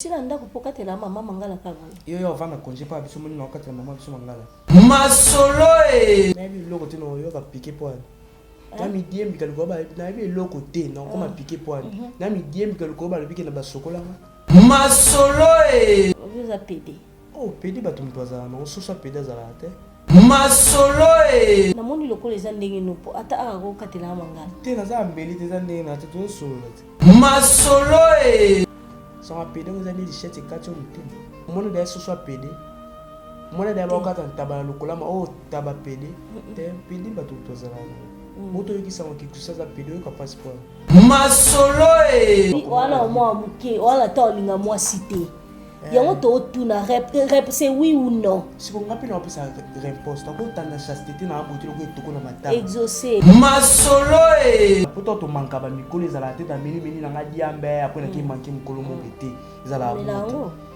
Ti na ndako po katela mama mangala kaka boye. Yo yo ovanda congé pa biso moni na okatela mama biso mangala. Masolo e. Nayebi eloko te na oyoka pique poani. Na midiembika likolo ba nayebi eloko te na okoma pique poani. Na midiembika likolo balobi ke na basokolanga. Masolo e. Obi oza pede. Oh pede bato moto azala nango soso ya pede azalaka te. Masolo e. Namoni lokola eza ndenge no po ata awa akokatela nga mangala. Te naza na mbeli te eza ndenge na te tozosolola te. Masolo e. Sango ya pede yango eza nde lichette ekati yo motema. Omoni deja soso ya pede? Omoni deja baokata ntaba na lokolama oyo taba pede te pede bato moto azalaka nango. Bo toyoki sango ke Exauce aza pede oyoka mpasi mpo wana. Masolo e. Wana mwa moke wana ata olinga mwasi te. Yango totuna rep rep c'est oui ou non. Siko nga mpe naopesa réponse nakotanda chasteté na bote lokola etoko na matama. Exauce. Masolo e. Po to tomanka ba mikolo ezalaka te na meli meli na nga diambe apres nake manke mokolo moko te ezalaka bongo te.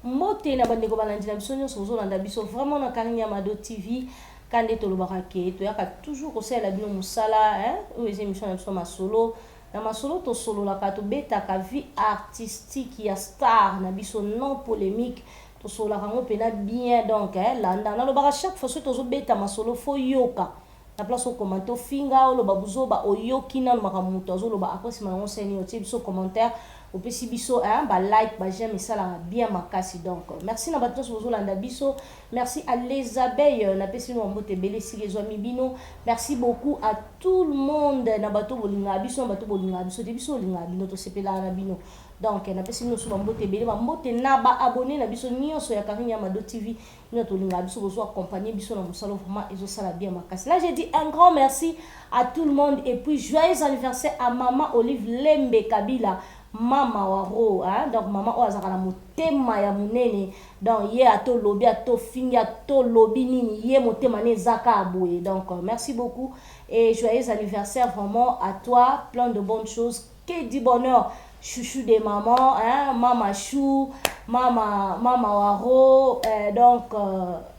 Mbote na bandeko balandi na biso nyonso bozolanda biso vraiment na Karine Yamado TV ka nde tolobaka ke toyaka toujours kosalela bino mosala hein? Oyo eza émission na biso masolo na masolo tosololaka tobetaka vie artistique ya star na biso non polémique tosololaka yango mpena bien donc hein, landa nalobaka chaque fois soki tozobeta masolo fo yoka Na place o commente ofinga oloba buzoba oyoki nanu makambo mutu azoloba après sima nango osali nini otie biso commentaire opesi biso hein ba like ba j'aime esalaka bien makasi donc merci na batu nionso bozolanda biso merci à les abeilles napesi bino ba mbote ebele esika ezwami bino merci beaucoup à tout le monde na bato bolingaka biso na bato bolingaka biso te biso olingaka bino tosepelaka na bino donc napesi bino so ba mbote ebele ba mbote na ba abonne na biso nionso ya Carine ya Mado TV Bino tolingaka biso bozo accompagner biso na mosala vraiment ezo sala bien makasi. Là j'ai dit un grand merci à tout le monde et puis joyeux anniversaire à maman Olive Lembe Kabila mama waro hein donc maman oyo azalaka na motema ya munene donc ye ato lobi ato fingi ato lobi nini ye motema ne eza kaka boye donc merci beaucoup et joyeux anniversaire vraiment à toi plein de bonnes choses Que du bonheur chouchou de maman hein mama chou mama mama waro eh, donc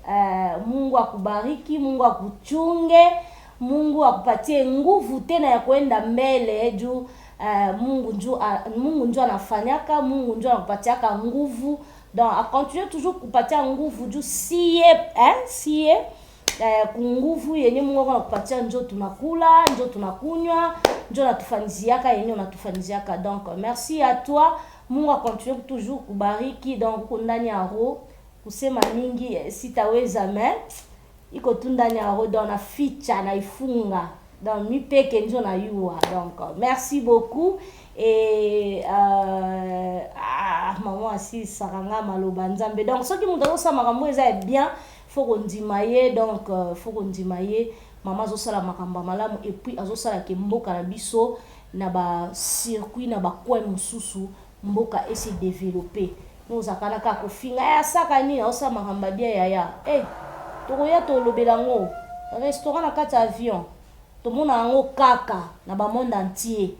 eh, Mungu akubariki Mungu akuchunge Mungu akupatie nguvu tena ya kuenda mbele juu eh, Mungu nju Mungu nju anafanyaka Mungu nju anakupatiaka nguvu donc a continue toujours kupatia nguvu juu siye eh, siye Eh, kunguvu yenye Mungu ako nakupatia njo tunakula njo tunakunywa njo natufanyiziaka yenye unatufanyiziaka donc merci à toi Mungu akontinue toujours kubariki donc uko ndani ya roho kusema mingi eh, sitaweza mais iko tu ndani ya roho donc naficha naifunga donc mi peke njo nayua donc merci beaucoup et euh, ah, maman asilisaka nga maloba Nzambe donc soki moto azosala makambo eza ya bien Faut kondima ye donc faut kondima ye mama azosala makambo ya malamu et puis azosala ke mboka na biso na ba circuit na ba coin mosusu mboka e se developper nous ozalaka na kaka kofinga eh asaka nini azosala makambo ya bien yaya eh tokoya tolobela yango restaurant na kati ya avion tomona yango kaka na ba monde entier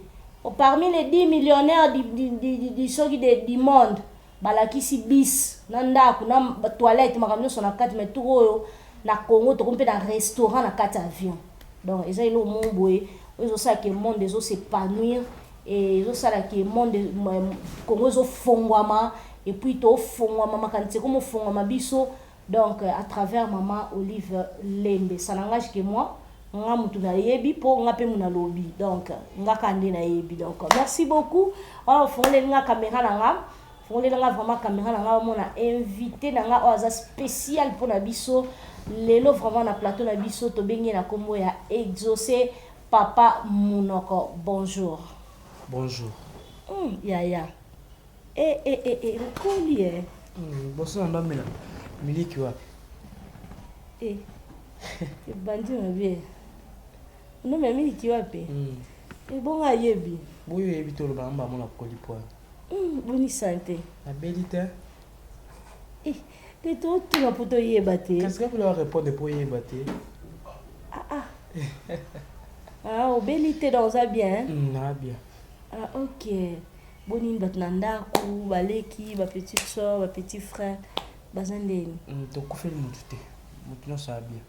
parmi les 10 millionnaires du, du, du, du, du, soki de, du monde Balakisi bus na ndaku na toilette makambo nionso na kati mais tour oyo na Congo tokomi pe na restaurant na kati ya avion donc eza eloko moko boye oyo ezo sala ke monde ezo s'epanouir et ezo sala ke monde Congo ezo fongwama et puis to fongwama makanisi ekomi ofongwama biso donc à travers maman Olive Lembe ça n'engage que moi nga mutu nayebi po nga pe mu nalobi donc nga kaka nde nayebi donc merci beaucoup wana ofongoleli nga camera na nga fongoleli nga vraiment camera na nga omona invité na nga oyo aza spécial mpo na biso lelo vraiment na plateau na biso tobengi na kombo ya Exaucé Papa Munoko bonjour. Bonjour. Yaya Eh eh eh eh okoli eh. Boso na ndo amela miliki wapi? Eh. Ebandi mabe. Ndomela miliki wapi? Ebongo ayebi. Boyo oyebi te oloba na bango na koli poa. Boni sante. Nabeli te. Eh, te totuna mpo toyeba te. Kasi kaka mpona répondre mpo oyeba te. Ah ah. Ah, obeli te donc oza bien. Na bien. Ah ok. Boni bato na ndako, baleki, ba petite soeur, ba petit frère, baza ndeni? Tokufeli motu te, motu nyonso ya bien.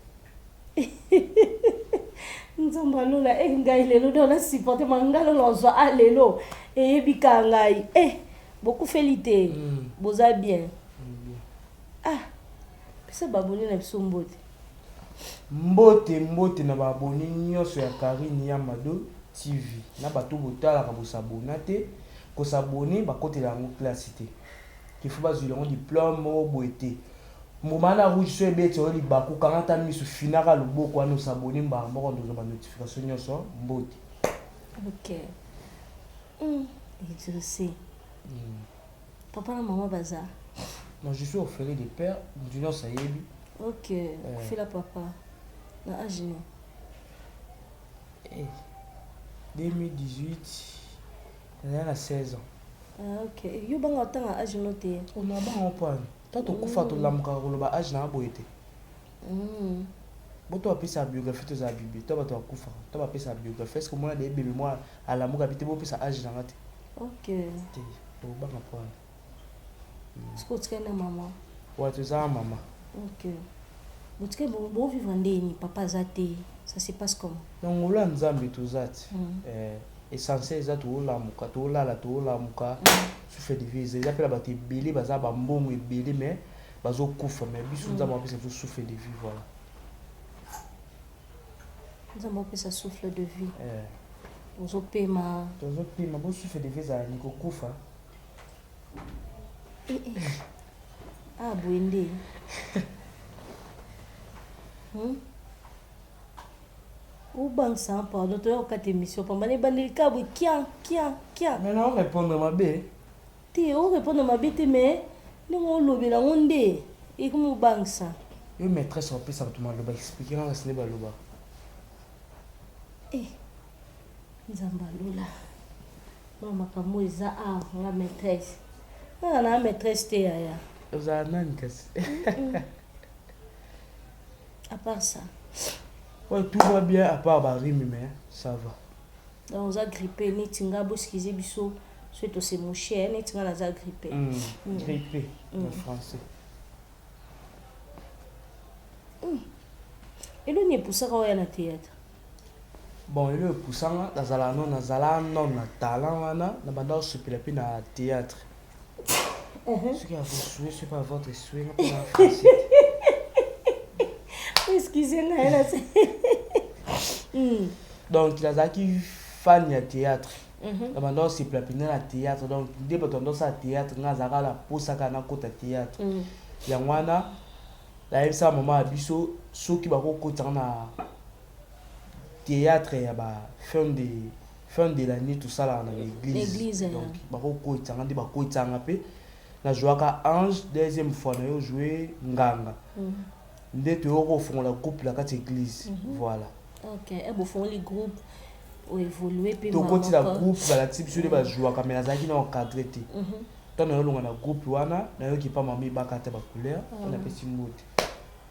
Nzambe alola e ngai lelo do na supporte mangalo nazwa a lelo eyebi ka ngai e bokufeli te. Boza bien? Bien. Ah, pesa baboni na biso mbote. Mbote, mbote na baabonnés nyonso ya Karine ya Mado TV, na bato botalaka, bosabona te, kosabone bakotela yango classe te, qu'il faut bazwila yango diplôme moko boye te. Mbuma na rouge so ebeti oyo libaku, kanga ata miso, finaka loboko wana, osabone mbala moko, ndozwa banotification nyonso. Mbote. Ok, Exaucé, papa na mama baza? Non, je suis orphelin de père, motu nyonso ayebi. Ok, okufela papa na age nini? Eh, 2018, nazali na 16 ans. Ah, ok, yo banga otanga age no te? Ona bango mpani to tokufa, tolamukaka koloba age na boye te. Bo to bapesaka biographie, tozala bibi to bato bakufaka to bapesaka biographie. Est ce que omona de ebebe mwa alamuka bi te bopesa age nanga te? Ok. Te, tobanga mpwana. Soki otikali na mama? Wa, toza na mama. Ok, botikali bovivre ndeni, papa aza te, ça se passe comment? Na ngolu ya Nzambe toza ti. Essentiel eza toolamuka, toolala, toolamuka, souffle de vie eza mpe na bato ebele baza bambongo ebele mais bazokufa, mais biso Nzambe apesa biso souffle de vie, voilà. Nzambe apesa souffle de vie. Ozopema. Tozopema bo souffle de vie ezala ni kokufa. Eh, eh. Ah, boye nde. Obangisa, pardon, toya kokata émission pamba na ebandeli kaka boye, kia kia kia. Mais na répondre mabe? Te, orépondre mabe te, mais ndenge olobela yango nde ekomi obangisa. Yo maîtresse opesa bato maloba, explique nga kasi nde baloba. Eh, Nzambe alola, no makambo eza awa. Nga maîtresse, nga na maîtresse te, yaya. Ozala nani kasi? À part ça? Ouais, tout va bien à part barhume, mais ça va. Donc oza grippé neti nga, boexcuser biso soki tose mouche, neti nga naza grippé. Grippé en français. Eloni epusaka oya na théâtre? Bon, elo epusanga, nazala no nazala no na talent wana, na banda kosepela mpe na théâtre. Soki à vos souhaits, soki pas à votre souhait, nga mpe na français. Excuse ngai na se. Donc nazalaki fan ya théâtre, na banda kosepela mpenza na théâtre. Donc nde bato banda kosala théâtre, nga azalaka na posa kaka nakota théâtre. Yango wana nayebisaka mama ya biso soki bakokotisanga na théâtre ya ba fin de l'année tosalaka na l'église. L'église, donc bakokotisanga nde bakotisanga mpe nazwaka ange. Deuxième fois nayo jouer nganga, nde toyoka kofongola groupe na kati église, voilà. Ok, e bofongoli groupe, oévolue mpe. Tokoti na groupe, balakisi biso nde bazwaka, mais nazalaki na encadré te. Ntango nayolonga na groupe wana, nayoki pa mama ebaka te bacouleur mpo napesi mbote.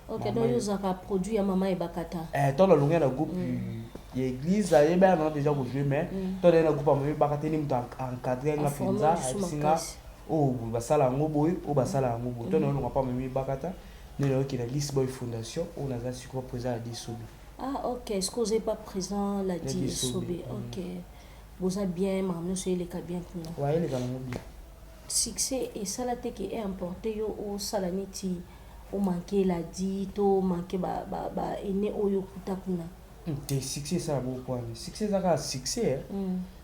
Ok, donc yo ozalaka produit ya mama Ebakata? Ntango nalongai na groupe ya église, ayebaya nanga déjà kojouer, mais ntango naye na groupe ya mama Ebaka te, nde moto encadré nga mpenza, ayebisi nga oyo basala yango boye, oyo basala yango boye. Ntango nayolonga pa mama Ebakata, nde nayoki na Lisboy Fondation oyo naza sikoyo président ya Disobe. Ah ok, est ce que ozali pas président Ladi Esobe? Ok, boza bien, makambo nyonso eleka bien kuna? Wa, eleka nango bien. Succès esala te ke eemporte yo osala neti omanke Ladi to omanke baene oyo okuta kuna? Te, succès esala bokwani, succès eza kaka succès.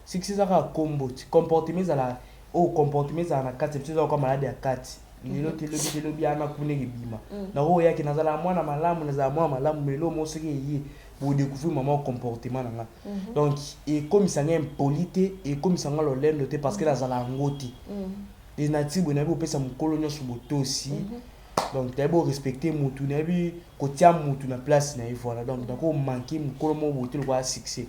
Succès eza kaka kombo ti comportement ezala oyo comportement ezala na kati ya biso, eza kaka maladi ya kati. Lelo te, lobi te, lobi ana kuna ekebima. Nako oyaki nazala mwana malamu, nazala mwana malamu, mais eloko moko soki eye, bodécouvrir mama comportement na nga. Donc ekomisa nga impoli te, ekomisa nga lolendo te, parce que nazala yango te de nature boye. Nayebi kopesa mokolo nyonso botosi, donc nayebi korespecte mutu, nayebi kotia mutu na place na ye, voilà. Donc nakomanke mokolo moko boye te lokola succès,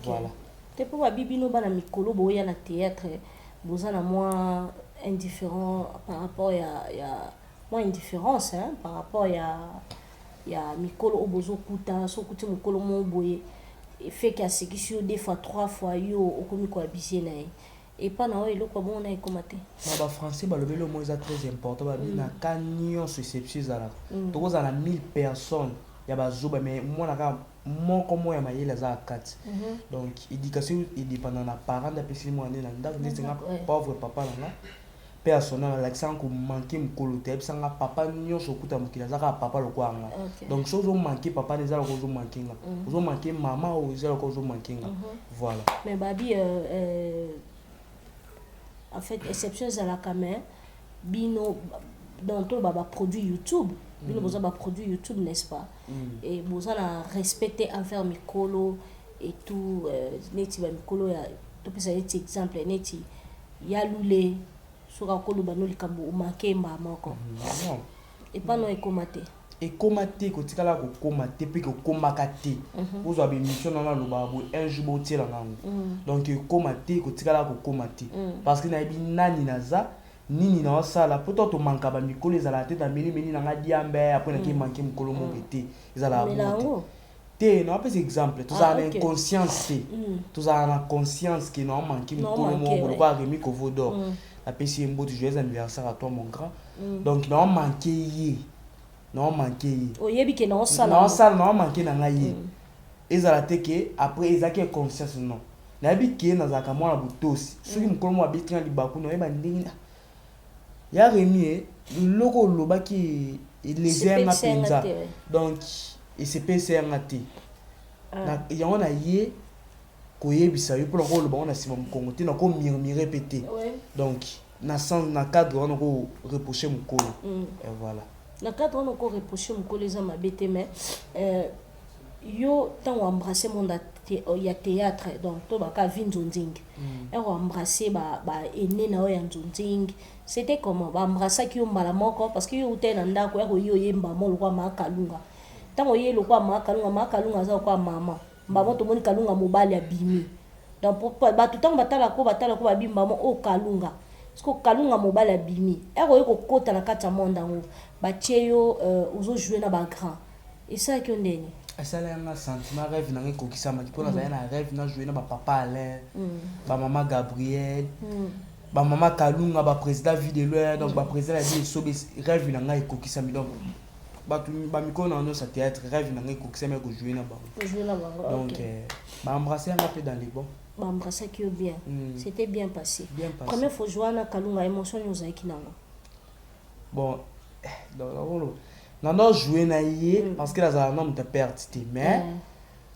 voilà. Te, mpo babi bino bana mikolo boya na théâtre, boza na mwa indifférent par rapport ya mwa indifférence, hein, par rapport ya mikolo oyo bozokuta. So okuti mokolo moko boye, efeke asekisi yo deux fois, trois fois, yo okomi koabuser na ye. Epa na oyo eloko ya bongo na ekoma te. Na bafrançais balobeli omo eza très important, babi na ka nyonso exception ezalaka. Tokozala na 1000 personnes ya bazoba, mais mwana kaka moko moko ya mayele aza na kati. Donc éducation edépendant na parent nde apesili mwana nde na ndako. Neti nga, pauvre papa na nga mpe ya sona, alakisanga komanquer mokolo te. Ayebisanga papa nyonso okuta mokili aza kaka papa lokola nga. Donc soki ozomanquer papa nde eza lokola ozomanquer nga, ozomanquer mama oyo eza lokola ozomanquer nga, voilà. Mais babi, en fait exception ezalaka, mais bino donc toloba baproduit YouTube, bino boza baproduit YouTube, n'est-ce pas? Et boza na respect te envers mikolo et tout, neti bamikolo ya, topesa neti exemple, neti ya Lule, soki akoloba no likambo, omanquer mbaa moko. Non. Epa no ekóma te? Ekóma te, kotikala kokóma te mpe kokómaka te. Ozwa baémission nano alobaka boye, un jour botielanga yango. Donc ekóma te, kotikala kokóma te, parce que nayebi nani naza, nini naosala. Po to tomanka bamikolo ezalaka te namelimeli nanga diambe, après nake manquer mokolo moko te, ezalaka bongo te. Te, naopesa exemple, tozala na inconscience te, tozala na conscience ke naomanquer mokolo moko lokola Remi Kovodor. Napesi ye mbote, joyeux anniversaire à toi mon grand. Donc naomanquer ye, naomanquer ye. Oyebi ke naosala. Naosala, naomanquer na ngai ye. Ezala te ke après ezalaki inconscience, non. Nayebi ke nazalaka mwana botosi. Soki mokolo moko abeti nga libaku, nayeba ndenge ya Remi e eloko olobaki eleze yanga mpenza, donc esepelisa yanga te. Yango na ye koyebisa yo mpona koloba ngo na nsima mokongo te, nakomurmurer mpe te. Donc na sens, na cadre wana koreprocher mokolo, et voilà. Na cadre wana okoreprocher mokolo, eza mabe te. Mais yo ntango embrasse monde ya théâtre, donc to baka vi nzonzing, ero embrasse baene na oyo ya nzonzing, c'était comment? Baembrassaki yo mbala moko? Parce que yo utai na ndako, ero yo oyemba mo lokwa maa Kalunga. Ntango oye lokwa maa Kalunga, maa Kalunga aza lokwa mama mbamo, tomoni Kalunga mobali abimi. Donc bato ntango batalako, batalako babi mbamo oyo Kalunga, parce que Kalunga mobali abimi. Ere oye kokota na kati ya monde yango, batie yo, ozojouer na bagrand, esalaki yo ndeni? Esala yanga sentiment rêve nanga ekokisamaki, mpo nazali na rêve najouer na bapapa Alain, bamama Gabriel, bamama Kalunga, baprésident Vie de Loin, donc baprésident ya biso. Rêve na ngai ekokisami. Donc bato bamikolo na nyonso ya théâtre, rêve na ngai ekokisami ya kojouer na bango. Donc baembrasse yanga mpe dans les bons. Baembrassaki yo bien? C'était bien passé? Bien passé. Première fois jouer na Kalunga, émotion nini ozalaki nango? Bon, donc nakolo nando jouer na ye parce que nazala na moto perte te, mais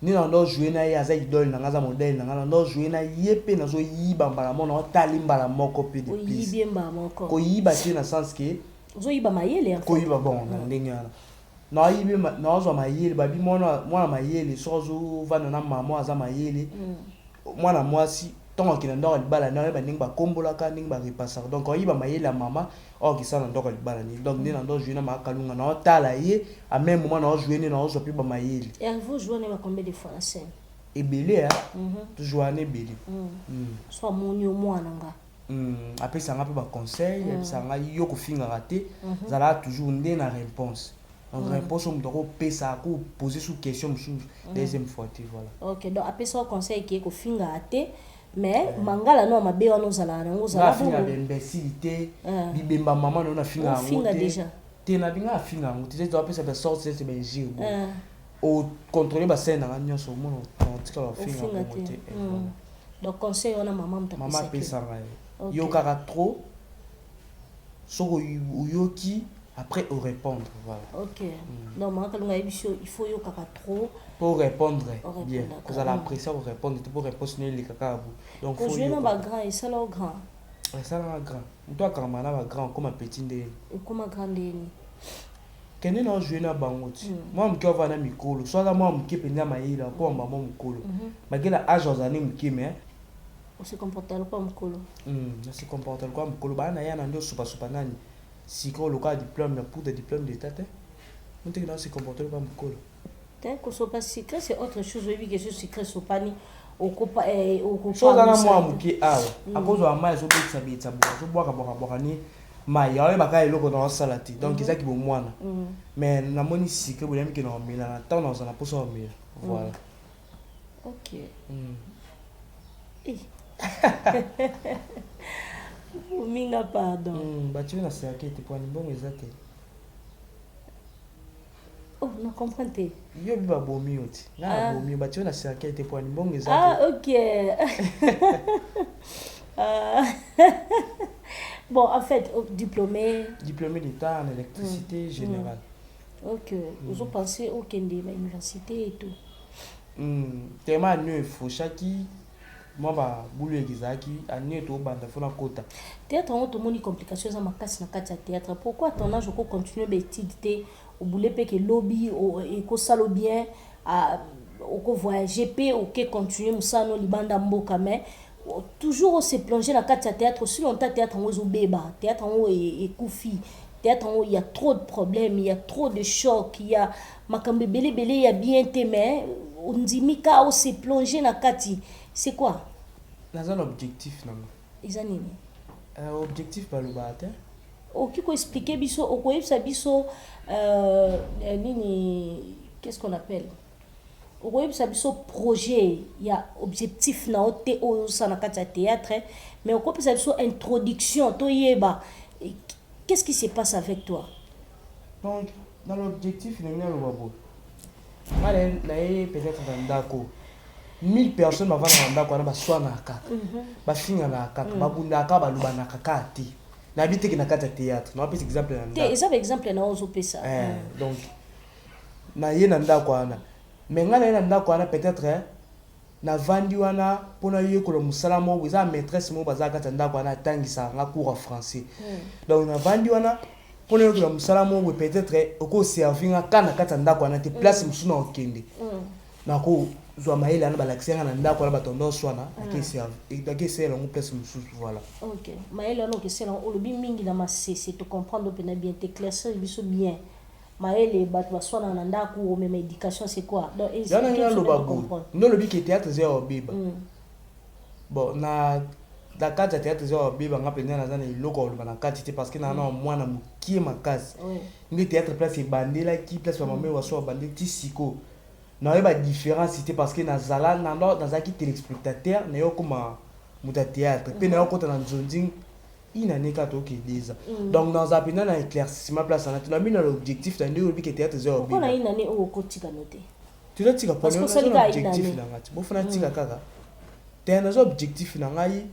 nde nando jouer na ye, aza idole na nga, aza modèle na nga. Nando jouer na ye mpe nazoyiba mbala moko, naotali mbala moko mpe de plus. Oyibi mbala moko? Koyiba te na sens ke Ozoyiba mayele. Koyiba, bon, na ndenge wana nayibi, naozwa mayele. Babi mwana mayele soki azovanda na mama aza mayele. Mwana mwasi ntongo akende ndako ya libala nde ayeba ndenge bakombolaka, ndenge barepasaka. Donc ayiba mayele ya mama oyo akesala na ndako ya libala nde. Donc nde nando jouer na Makalunga, naotala ye, à même moment naojouer nde naozwa mpe bamayele. Hervé, jouer na combien de fois na scène? Ebele, tojouer na ebele. So amoni yo mwana nga? Apesanga mpe baconseil, ayebisaka ngai yo kofingaka te, zalaka toujours nde na réponse. Donc réponse oyo moto akopesa, akopose sous question mosusu deuxième fois te, voilà. Ok, donc apesa yo conseil ke kofingaka te, mais mangala no ya mabe wana ozalaka nango, ozala afinga baimbécile te, bibemba mama nayo nafinga yango te. Te, nabinga afinga yango te. Te, apesa basorte neti bainjure bo ocontrôle bascène nanga nyonso, omona otikala ofinga bongo te. Donc conseil wana mama moto Mama apesanga ye: yokaka trop, soki oyoki, après orépondre, voilà. Ok, donc mama Kalunga ayebi so il faut yokaka trop. Pour répondre bien, kozala apprécier korépondre te, po réponse no eleka kaka bo. Donc kojouer na bagrand esala o grand? Esalanga grand. Moto akangama na bagrand, okoma petit ndeni? Okoma grand ndeni? Kende na ojouer na bango ti mwana moke avanda na mikolo. So aza mwana moke mpenza mayele, akoma bango mokolo malgré na age azala ne moke, mais Ose comporte lokola mokolo. Nase comporte lokola mokolo. Baa na ya na nde osupasupa nani sikoyo lokola diplôme ya poudre, diplôme d'état te, moteki na ose comporte lokola mokolo. Te, kosopa sucré, c'est autre chose. Oyebi ke so sucré sopani, okopa. So oza na mwana moke awa, akozwa mai, azobetisa betisa boye, azobwaka bwaka bwaka ni mai, aoyebaka eloko na osala te. Donc ezaki bomwana, mais namoni sucré boye, nayebike na omela na ntango nazala na mposa omela, voilà. Ok. Eh. Ominga pardon. Batie yo na cercueil te pwani mbongo eza te. Oh, na comprendre te. Yo bi babomi yo ti. Nga na bomi yo batie yo na cercueil te pwani mbongo eza te. Ah, ok. Ah. Bon, en fait, oh, diplômé. Diplômé d'État en électricité générale. Ok, ozo penser okende ba université et tout. Tellement année efauchaki mwa ba bulu ezalaki année tobanda fo nakota. Théâtre yango, tomoni complication eza makasi na kati ya théâtre. Pourquoi à ton âge oko continuer ba étude te, obule mpe ke lobi ekosala bien, oko voyager mpe oke continuer mosala no libanda mboka, mais toujours ose plonger na kati ya théâtre aussi longtemps théâtre yango ezobeba, théâtre yango ekufi, théâtre yango il y a trop de problèmes, il y a trop de chocs, il y a makambo ebele ebele ya bien te, mais ondimi ka ose plonger na kati, c'est quoi? Naza na objectif nango. Eza nini? Objectif balobaka te. Okoki koexpliquer biso, okoyebisa biso nini, qu'est-ce qu'on appelle, okoyebisa biso projet ya objectif na yo te oyo osala na kati ya théâtre, mais okopesa biso introduction, toyeba qu'est-ce qui se passe avec toi. Donc dans l'objectif, ndenge naloba boye, nga naye peut-être na ndako, 1000 personnes bavanda na ndako wana, baswanaka kaka, bafinganaka kaka, babundaka kaka, balobanaka kaka te. Nayebi teke na kati ya théâtre, naopesa exemple na te. Ndako. Eza baexemple na yo ozopesa. Donc naye na ndako wana, mais ngai naye na ndako wana, peut-être navandi wana mpona yekola mosala moko. Eza maîtresse moko baza kati ya ndako wana, atangisaka nga cours ya français. Donc navandi wana mpona yekola mosala moko boye, peut-être okoservi nga ka na kati ya ndako wana te, place mosusu na okende, nakozwa mayele wana balakisi nga na ndako wana, bato nyonso wana nake esalela yango place mosusu, voilà. Ok, mayele wana okesela, olobi mingi na masese, tocomprendre mpena bien te. Éclaircir biso bien, mayele bato baswanaka na ndako, omema éducation, c'est quoi donc? Yana ngai naloba boye, nde olobi ke théâtre eza ya obeba. Bon, na kati ya théâtre eza ya obeba, nga mpenza naza na eloko ya koloba na kati te, parce que naa na mwana mokie makasi. Nde théâtre, place ebandelaki, place bamama ewaso babandeli ti sikoyo, nayeba différence te, parce que nazala nazalaki téléspectateur, naye okoma moto ya théâtre mpe naye okota na nzonzi une année kaka, tokende eza. Donc nazala mpenza na éclaircissement place wana te. Na bino na l'objectif na nde olobi ke théâtre eza ya obeba. Na une année oyo okotika no te? Tozotika pona objectif na ngai ti bofana tika kaka te, naza objectif na ngai.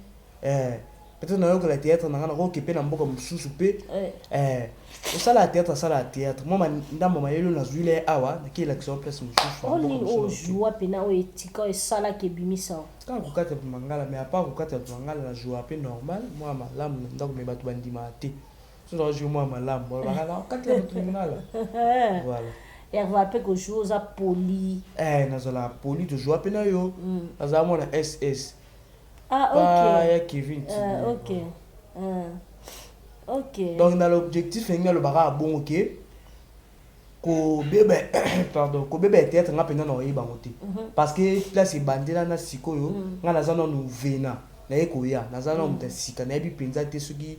Peut-être nayokola théâtre na ngai, nakoki mpe na mboka mosusu mpe osala théâtre, asala théâtre mwa ndambo mayele oyo nazwili ye awa, naki elakisa place mosusu. Nini oyo ozwa mpena, oyo etika, oyo esalaki, ebimisa? Kaka kokata mangala, mais apart kokata mangala, nazwa mpe normal mwa malamu na ndako, mais bato bandimaka te. So nazwi mwa malamu, balobaka nakatela bato mangala, voilà. Herva mpe kozwa, oza poli. Nazala poli, tozwa mpe na yo, nazala mwana ss. Ah, ok. Ya Kevin. Ok. Donc na l'objectif, ndenge alobaka bongo ke kobeba, pardon, kobeba ya théâtre, nga mpenza na oyeba yango te, parce que place ebandela na sikoyo, nga naza nanu vena, naye koya, naza nanu moto ya sika, nayebi mpenza te soki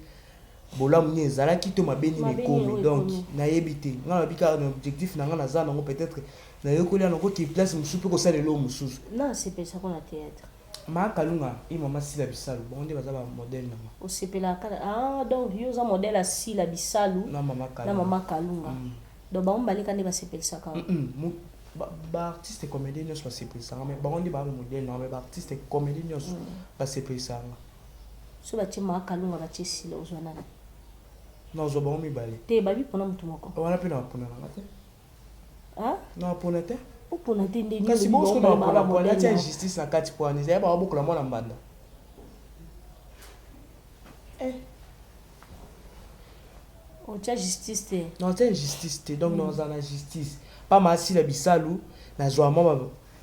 bolamu nini ezalaki to mabe nini ekomi. Donc nayebi te. Nga nayebi kaka na objectif na nga naza nango, peut-être nayekoli yango, koki place mosusu mpe kosala eloko mosusu. Nasepelisa na théâtre? Makalunga e mama Sila Bisalu, bango nde baza bamodèle nanga. Osepelaka? Ah, donc yo oza modèle ya Sila Bisalu? Na mama. Na mama Kalunga. Donc bango mbaleka nde basepelisaka? Baartiste comédien nyonso basepelisanga, mais bango nde baa bamodèle nanga, mais baartiste comédien nyonso basepelisanga. So batie mama Kalunga, batie Sila, ozwa nani? Nazwa bango mibale. Te, babi mpona motu moko. Wana mpe na bapona nanga te. Na bapona te. Opona te nde? Kasi bosiko na bapona pona atia injustice na kati po wana ezali babokola mwana mbanda. Otia justice te? Na otia injustice te. Donc nazala na justice pa maasila Bisalu, nazwa mwa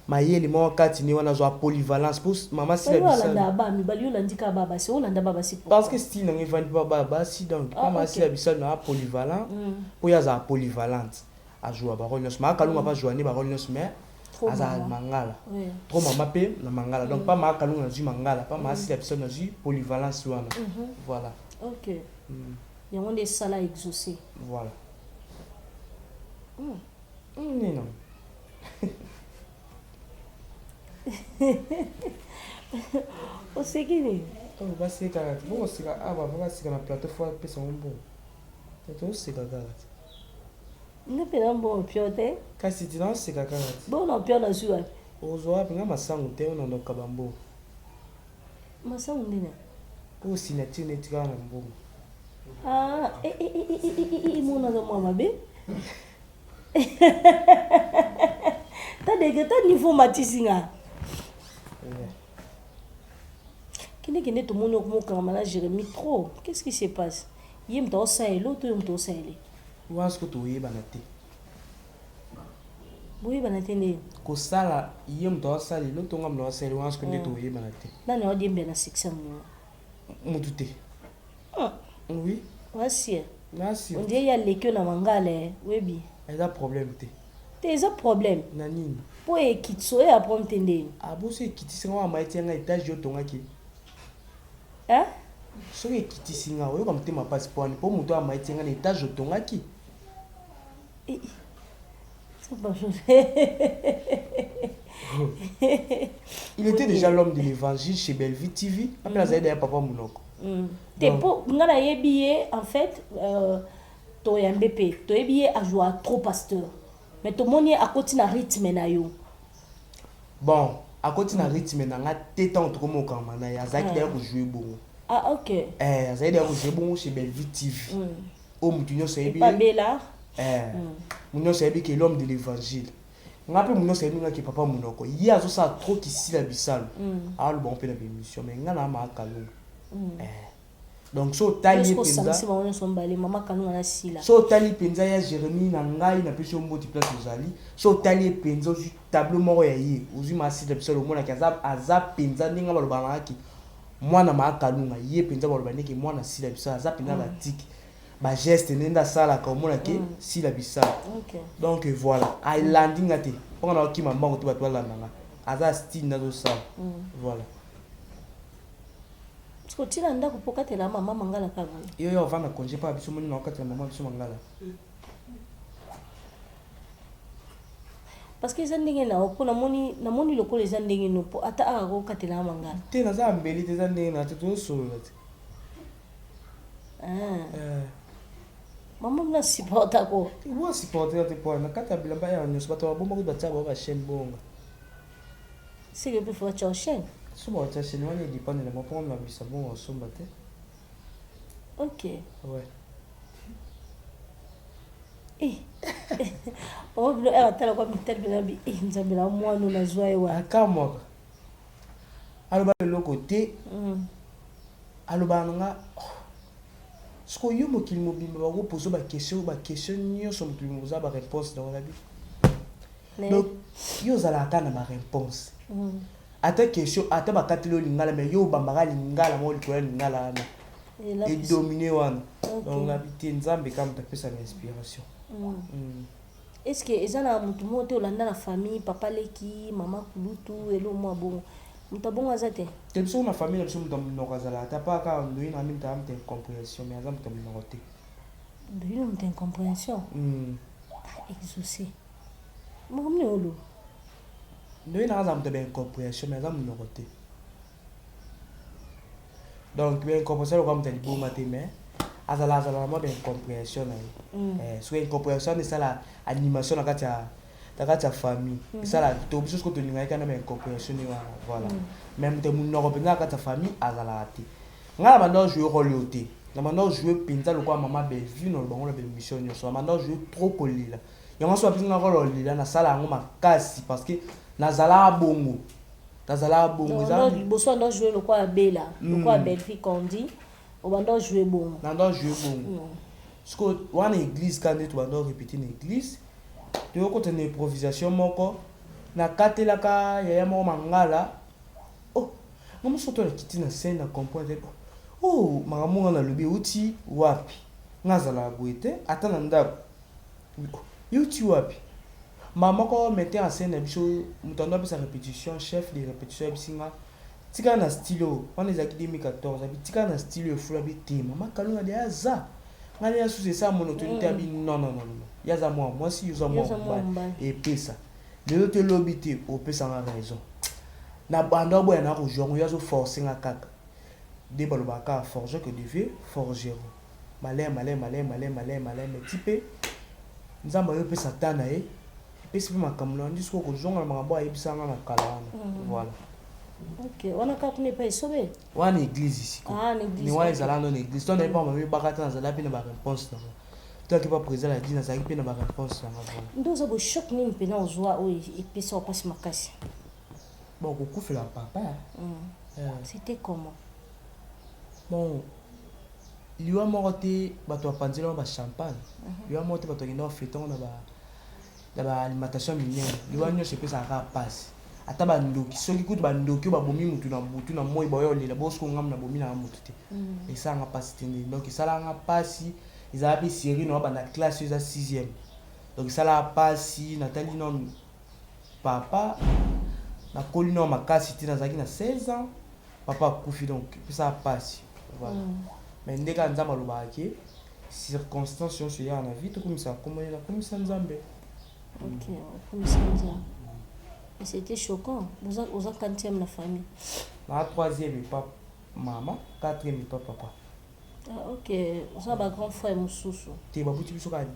mayele moko kati ne wana, nazwa polyvalence po mama Sila Bisalu. Olanda ba mibali, olandi kaka ba basi, olanda ba basi? Parce que style nango evandi pa ba basi. Donc pa maasila Bisalu naa polyvalent, mpo ye azala polyvalente, azwa barole nyonso. Maakalunga mpe azwa nde barole nyonso, mais azala mangala trop, mama mpe na mangala. Donc pa Maakalunga nazwi mangala, pa maasila Bisalu nazwi polyvalence wana, voilà. Ok, yango nde esala exaucé. Voilà. Nini? Oseki nini? Oh, basekaka te. Bokoseka awa, ah, baseka na plateau fo apesa ngo mbongo. Toseka kaka te. Nga mpe na mbongo pio te. Kasi ti naoseka kaka te. Bongo na pio nazwi wapi? Ozwa wapi? Nga masangu te, ona ndoka bambongo. Masangu ndena? Oyo signature neti kaka na mbongo. Ah, eh, eh, eh, eh, eh, eh, eh, mona aza mwa mabe. Ta dege, ta niveau matisi nga. Kende kende tomoni okomokangama na Jérémie trop. Qu'est-ce qui se passe? Ye moto aosalela to yo moto osalela? Wana siko toyebana te. Boyebana te nde? Kosala ye moto aosalela to nga moto aosalela, wana siko nde toyebana te. Nani aodiembela na succès ya moninga? Motu te. Oui. Wasie. Nasi. On dirait ya lekio na mangala eh, webi. Eza problème te. Te eza problème. Na nini? Po ekitso ya problème te ndeni. Ah boso ekitisi nga wa maiti nga étage yo tongaki. Hein? Soki ekitisi nga oyoka motema pasi po wani po moto amaiti nga na étage otongaki. Eh. Il était déjà l'homme de l'évangile chez Bellevue TV. Après, azali d'ailleurs papa Munoko. Te po nga nayebi ye en fait toyambe mpe toyebi ye ajoua trop pasteur, mais tomoni ye akoti na rythme na yo. Bon, akoti na rythme na nga te ntango tokomi okangama na ye, azalaki d'ailleurs kojouer bongo. Ah ok. Eh, azalaki d'ailleurs kojouer bongo chez Bellevue TV. Oyo motu nyonso ayebi. Epa Bela. Eh, motu nyonso ayebi ke l'homme de l'évangile. Nga mpe motu nyonso ayebi nga ke papa Munoko. Ye azosala trop kisila bisalo. Aloba mpe na bémission, mais nga na makalunga. Eh. Donc so otali ye mpenza, osangisi bango nyonso mibale, mama Kalunga na Sila. So otali mpenza ya Jérémie na ngai, napesi yo mboti place ozali. So otali ye mpenza, ozwi tableau moko ya ye, ozwi masila bisalo, omonaki aza mpenza ndenge balobaka nangaki mwana maakalunga. Ye mpenza baloba ndenge mwana Sila bisalo aza mpenza batiki bageste ndenge asalaka, omonaki Sila bisalo. Donc voilà, alandi nga te mponga na okima mbango te, bato balanda nga, aza style nazosala. Voilà. Kotina ndako mpo katela mama mangala kaka. Yo yo ovanda congé mpa biso, moni na okatela mama biso mangala. Parce que eza ndenge na yo, mpo namoni lokola eza ndenge no, mpo ata aka kokatela mangala. Te, naza ya mbeli te, eza ndenge na te, tozosolola te. Ah. Mama na supporta ko. Bo supporter te po na kati ya bilamba ya nyonso bato babombaki, batia bao bachaîne bonga. Seke mpe fo batya chaîne. So batia chaîne wana edépendre na mpo na bisa bongo osomba te. Ok. Ouais. Eh. Mama bino ere atala kwa mitali mpenza bi eh, Nzambe na mwana nazwa ye wana. Akamwaka, aloba eloko te. Alobaka na nga, oh, sikoyo yo mokili mobimba bakopozo baquestion, baquestion nyonso mokili mobimba oza baréponse nango na bi. Donc yo ozalaka kaka na baréponse, ata question, ata bakateli yo lingala, mais yo obambaka lingala moko likolo ya lingala wana edomine wana. Donc nabi te, Nzambe kaka moto apesaka inspiration. Est ce que eza na motu moko te olanda na famille, papa leki, mama kulutu, elo mwa bongo, moto abongo aza te? Te, biso na famille na biso moto ya monoko azalaka te, apa kaka ndoyi na nde moto aza moto ya incompréhension, mais aza moto ya monoko te. Ndoyi na moto ya incompréhension? Exaucé, makambo nini oloba? Ndoyi nanga aza moto ya baincompréhension, mais aza monoko te. Donc baincompréhension lokola moto ya liboma te, mais azala na mwa baincompréhension na ye. Soki incompréhension wana esala animation na kati ya famille, esala to biso soki tolingaki kaka na baincompréhension ne wana. Voilà. Mais moto ya monoko mpenza na kati ya famille azalaka te. Ngai na banda ojouer rôle oyo te, na banda ojouer mpenza lokola mama Bellevue na lobango na baémission nyonso, na banda ojouer trop kolela. Yango so bapesi nga rôle olela, nasala yango makasi parce que nazalaka bongo, nazalaka bongo. Liboso banda ojouer lokola Bela, lokola Bellevue Kondi, obanda ojouer bongo? Nanda ojouer bongo. Siko wana église kaka nde tobanda orépéter na église, toyokota na improvisation moko, nakatelaka yaya moko mangala. Oh, nga moso to nakiti na scène, na comprendre, oh, makambo nga nalobi euti wapi? Nga azalaka boye te, ata na ndako euti wapi? Mama moko metteur en scène na biso, moto ando apesa répétition, chef de répétition, ayebisi nga: "Tikala na style oyo." Wana ezalaki 2014. Abi: "Tikala na style oyo." Efula abi te, mama Kalunga de aza ngai nde susu esa monotoni te. Abi: "Non, non, non, non, ye aza mwana mwasi, yo oza mwana mobali." Epesa lelo te, lobi te, opesanga raison. Na banda oboya na kozwa yango, ye azoforce nga kaka. Nde balobaka kaka forger que devient forgeron. Malin, malin, malin, malin, malin, malin, mais ti mpe Nzambe ayopesa ta na ye, epesi mpe makambo na ndi sikoyo kozonga na makambo oyo ayebisaka nga na kala wana. Voilà. Ok, wana kaka kuna epai Esobe? Wana église siko. Ah, na église. Ni wana ezalaka no na église. To nayebi pa mama ebaka te, nazalaki mpe na baréponse nango. To yaki pa président ya église, nazalaki mpe na baréponse nango. Voilà. Nde oza boye, choc nini mpena ozwa oyo epesa yo mpasi makasi? Bon, kokufela papa. C'était comment? Bon, liwa moko te bato bapanzela ngo bachampagne, liwa moko te bato bakenda bafete ngo na baalimentation minene. Liwa nyonso epesaka kaka mpasi. Ata bandoki, soki kutu bandoki oyo babomi mutu na butu na moi, baoya olela bosiko ngamu nabomi nanga mutu te. Esalanga mpasi te nde. Donc esalanga mpasi, ezala mpe série na banda classe oyo eza sixième. Donc esalaka mpasi. Natali nanu papa, nakoli nano makasi te, nazalaki na 16 ans, papa akufi. Donc epesaka mpasi, voilà. Mais nde kaka Nzambe alobaka ke circonstance nyonso eyaka na vie, tokomisaka kombo ye, nakomisa Nzambe. Ok, okomisa Nzambe. Mais c'était choquant. Oza quantième na famille? Naa troisième epa mama, quatrième epa papa. Ah, ok, oza bagrand frère mosusu? Te, babuti biso kaka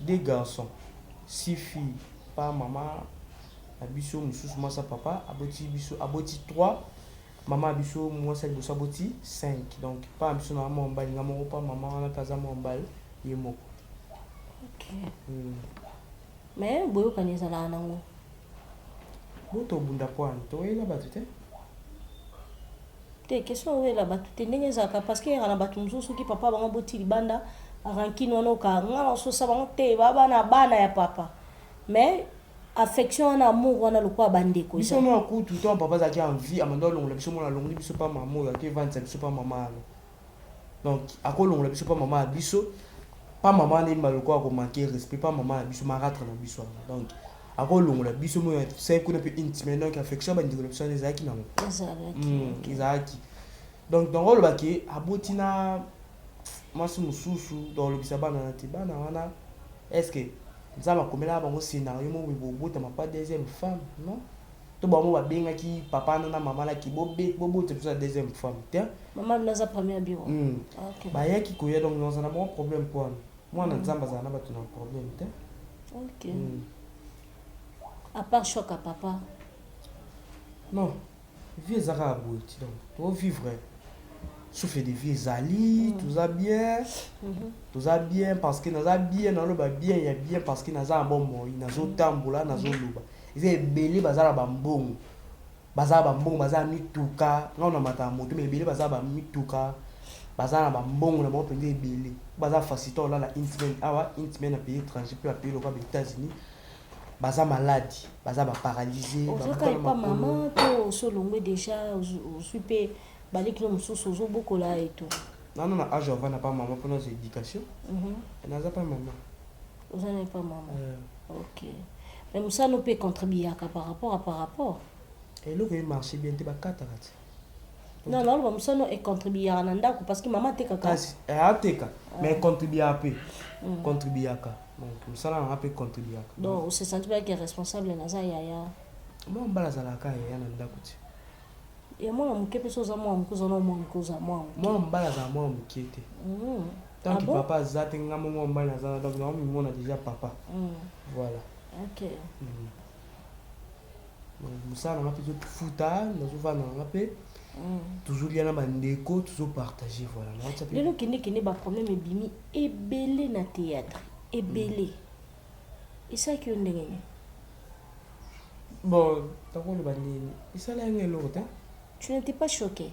deux garçons, six filles. Pa mama na biso mosusu, mwasi ya papa aboti biso, aboti trois. Mama ya biso mwasi ya liboso aboti cinq. Donc pa na biso na mwa mobali, nga moko. Pa mama wana mpe aza mwa mobali ye moko. Ok. Mais boyokani ezalaka nango? Bo tobunda po wana toyela bato te. Te, question oyela bato te, ndenge ezalaka, parce que eyaka na bato mosusu, soki papa bango boti libanda, rancune wana oka nga na ososa bango te, bana bana ya papa, mais affection wana, amour wana lokola bandeko. Biso mwa kutu to papa azalaki en vie, amanda olongola biso mwana, alongoli biso pa mama oyo ake evandisa biso pa mama wana. Donc akolongola biso pa mama ya biso, pa mama wana yemba lokola akomanke respect pa mama na biso, marâtre na biso wana. Donc akolongola biso moyo sai kuna mpe intime. Donc affection ya bandeko na biso wana ezalaki nango. Ezalaki. Ezalaki. Donc olobaki aboti na mwasi mosusu, donc olobisa bana wana te. Bana wana, est ce que Nzambe akomelaka bango scénario moko boye, bobotama pa deuxième femme? Non, to bango babengaki papa wana na mama naki bobota biso na deuxième femme te. Mama bino aza première bureau? Ok. Bayaki koya. Donc naza na bango problème mpo wana mwana Nzambe azala na bato na problème te. Ok. À part choc ya papa? Non, vie eza kaka boye ti. Donc tovivre, souffle de vie ezali. Toza bien, toza bien, parce que naza bien, naloba bien ya bien, parce que naza na bomoi, nazotambola, nazoloba. Eza ebele baza na bambongo, baza na bambongo, baza na mituka, nga na mataka moto. Mais ebele baza na bamituka, baza na bambongo na bango mpenza. Ebele baza facilité olala une semaine awa, une semaine na pays étranger, mpe bapays lokola ba États-Unis. Baza maladi, baza baparalyse. Ozwaka epa mama to osolongwe déjà, ozwi mpe baleki no mosusu, ozobokola eto? Nano na age ovanda pa mama mpona ozwa éducation. Naza pa mama. Oza na epa mama. Ok, mais mosala no mpe contribuaka par rapport? Eloko emarche bien te, bakataka te. Non, naoloba mosala no econtribuaka na ndako, parce que mama atekaka. Kasi ateka, mais contribuaka mpe, contribuaka. Donc mosala nanga mpe contribuaka. Donc ose senti mpe responsable, naza yaya? Mwa mobali azalaka yaya na ndako te. Ya mwana moke mpe, so oza mwana moke, oza na mwana moke, oza mwana moke. Mwana mobali azala mwana moke te. Tant que papa aza te, nga mo mwana mobali naza na, donc naomimona déjà papa. Voilà. Donc mosala nanga mpe ezofuta, nazovanda nanga mpe, tozolia na bandeko, tozopartage, voilà, naotia mpe. Lelo kendekende, baproblème ebimi ebele na théâtre, ebele. Esalaki yo ndenge nini? Bon, nakoloba nini, esala yango eloko te. Tu n'étais pas choqué